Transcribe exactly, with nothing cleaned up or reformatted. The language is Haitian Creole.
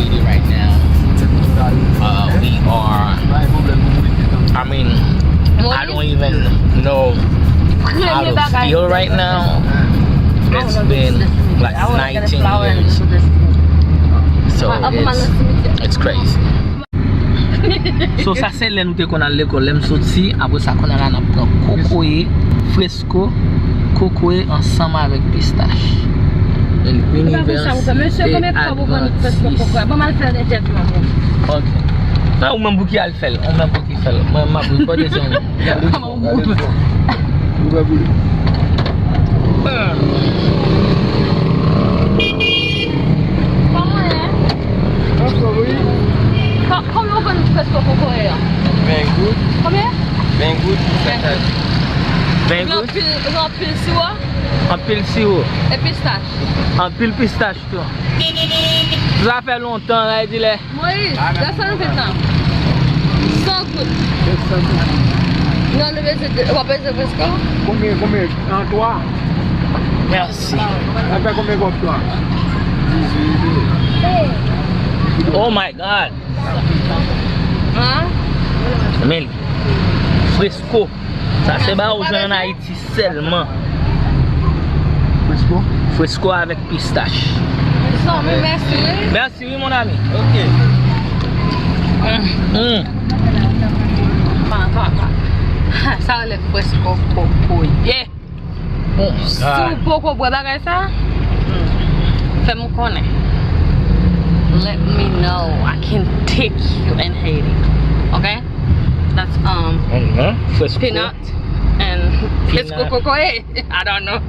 Right now, uh, we are, I mean, I don't even know how to feel right now. It's been like nineteen years. So it's, it's crazy. So sa se lè nou te konn al lekòl, lè m soti, apre sa kounye a la n ap pran kokoye, fresko, kokoye ansanm avèk pistach. Univers e Adventiste. Ok. Nan ou menm pou ki al fè l, ou menm pou ki fè l. Mwen m ap rekòde zanmi. Kòman w ye? Kò- Kòman w konn fresko kokoye a? Ven goud. Konbyen? Ven goud. Ven goud. Anpil, anpil siwo. Anpil siwo. E pistach. Anpil pistach tou. Sa fè lontan, la, di lè. Moyiz, gad sa nou fè tan. San goud. Non, nou peze, w ap peze fresko? Konbyen, konbyen? An twa? Mèsi. Sa fè konbyen kòb twa? Oh my God. Men li. Fresko. Sa se ba ou jwenn an Ayiti sèlman. Fresko? Fresko avèk pistach. Zanmi, mèsi, wi. Mèsi, wi, mon ami. Ok. Mm. Pa, pa, pa. Sa rele fresko kokoye. Si w poko bwè bagay sa, fè m konnen. Let me know. I can take you in Haiti. Okay? That's um peanut and fresko kokoye. I don't know.